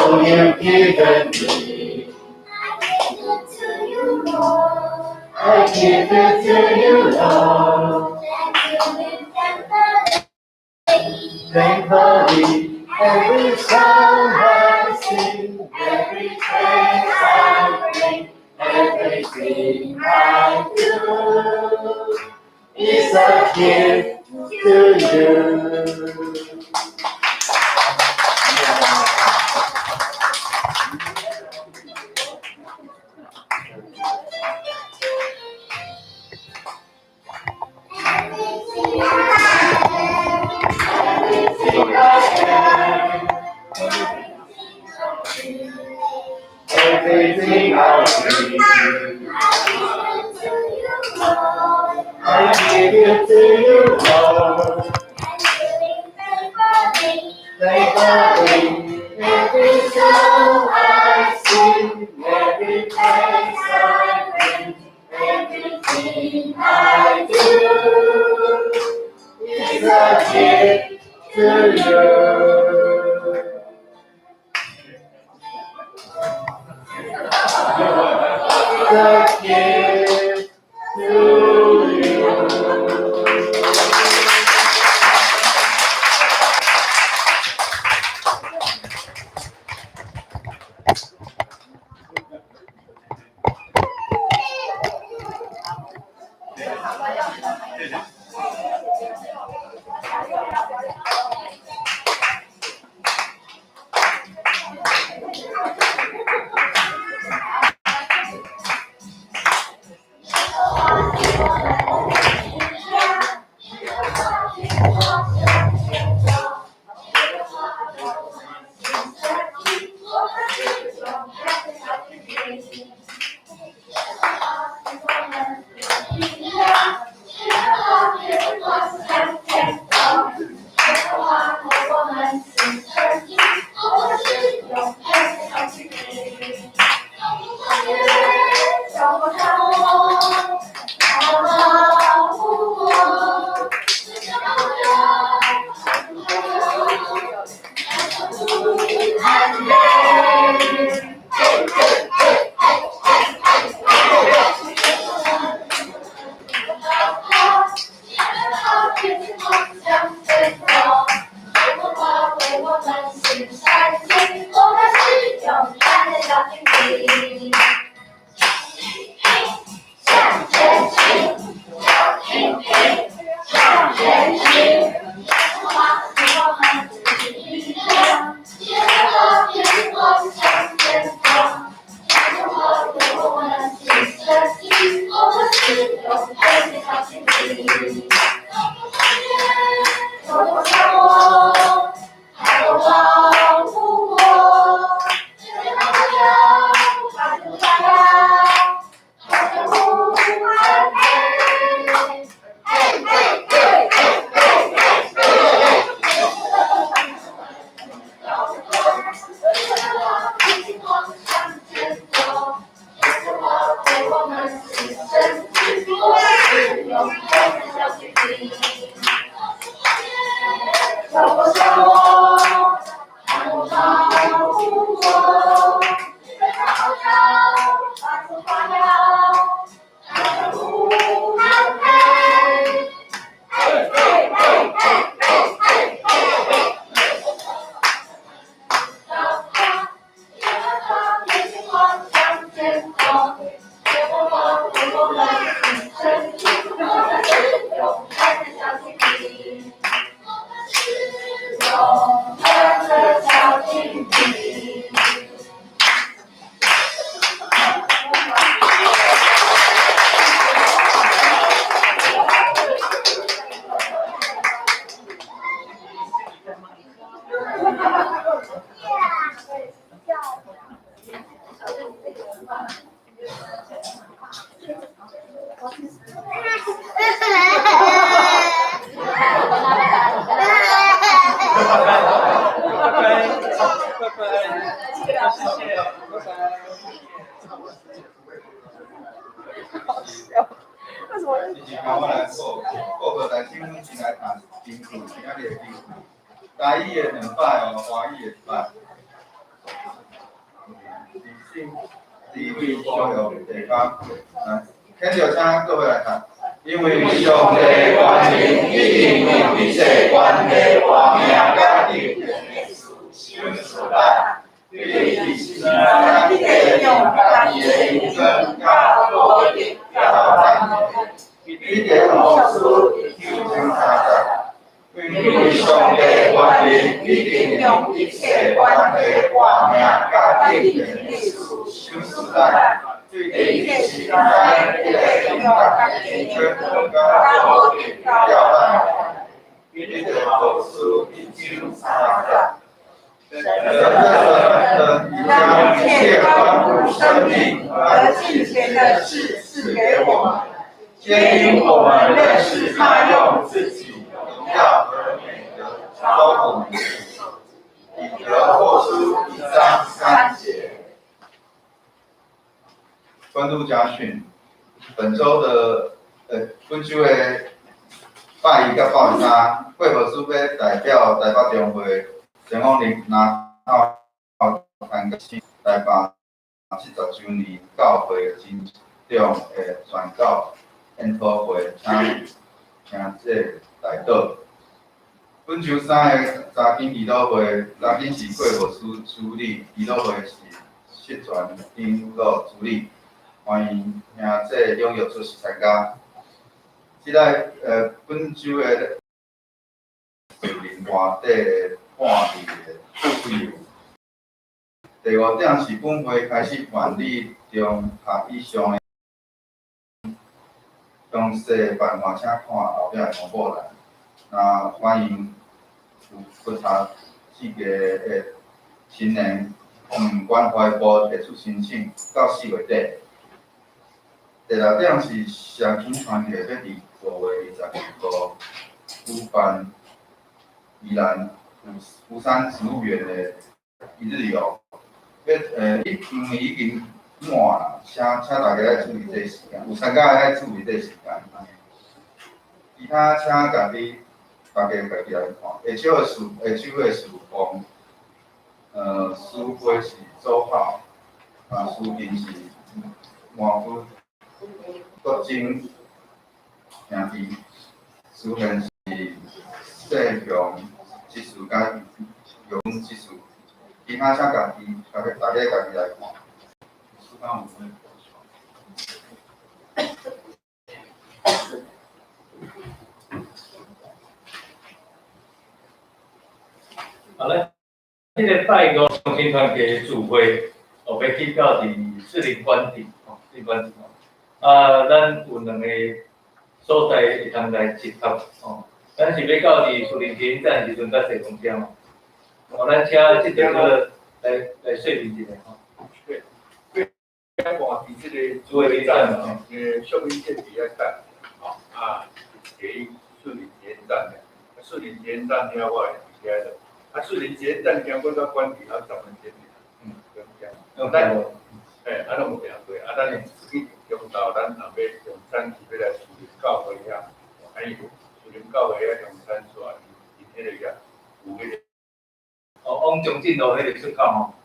All you've given me. I give it to you, Lord. I give it to you, Lord. And give it thankfully. Thankfully, every song I sing, every praise I bring, everything I do is a gift to you. Everything I am, Everything I am, everything I do, everything I do, I give it to you, Lord. I give it to you, Lord. And give it thankfully. Thankfully, every song I sing, every praise I bring, everything I do is a gift to you. The gift to you. 拜拜，拜拜，謝謝，拜拜。好笑，為什麼？是甲我來報，報告來新聞先來談京劇，今仔日的京劇，台語的兩擺哦，華語的一擺。智慧所用地方。来，天就請各位來看。因為上帝權能已經用一切權勢權柄佮得能的事賞賜咱，對佇神咱得用家己的榮光佮道德調咱的。彼得後書1章3節。因為上帝權能已經用一切權勢權柄佮得能的事賞賜咱，對佇神咱得用家己的榮光佮道德調咱的。彼得後書1章3節。神的已將一切關乎生命和敬虔的事賜給我們，皆因我們認識那用自己榮耀和美德召我們的。彼得後書1章3節。關注家訓，本週的本週的拜一佮拜三，貴和師要代表台北中會前往南投參加台北70週年教會金長的宣教研討會，請聽這代禱。本週三的查經祈禱會，查經是貴和師主理，祈禱會是釋傳長老主理，歡迎兄弟踴躍出席參加。這個本週的樹林活底的半日的費用。第五點是本會開始辦理中學以上的詳細辦法，請看後壁的公布欄。那歡迎有國差資格的青年，向關懷部提出申請，到4月底。第六點是雙親團體欲佇5月22號舉辦宜蘭福山植物園的一日遊，欲因為已經滿啦，請大家愛注意這個時間，有參加的愛注意這個時間。其他請大家家己來看。下晝的事工，司會是周浩，啊，司琴是黃夫國珍兄弟，司弦是世雄執事佮玉文執事，其他請家己，大家家己來看。時間有咩補充？好咧，這個拜五雙親團體的聚會，哦，欲去到佇士林官邸，吼，士林官邸吼。啊，咱有兩個所在會通來集合，吼。咱是欲到佇士林捷運站的時陣，才坐公車嘛。哦，咱請這個來說明一下吼。對，對，換佇這個捷運站吼，淑敏線佇遐等，吼，啊，坐士林捷運站的，士林捷運站遐我會佇遐落。啊，士林捷運站經過到官邸，啊，10分鐘。嗯，咁咱，欸，啊，攏有行過，啊，咱去中晝，咱若欲用餐是欲來士林教會遐，啊，伊士林教會遐用餐煞，𪜶彼個遐有彼個。哦，往中正路彼個出口吼。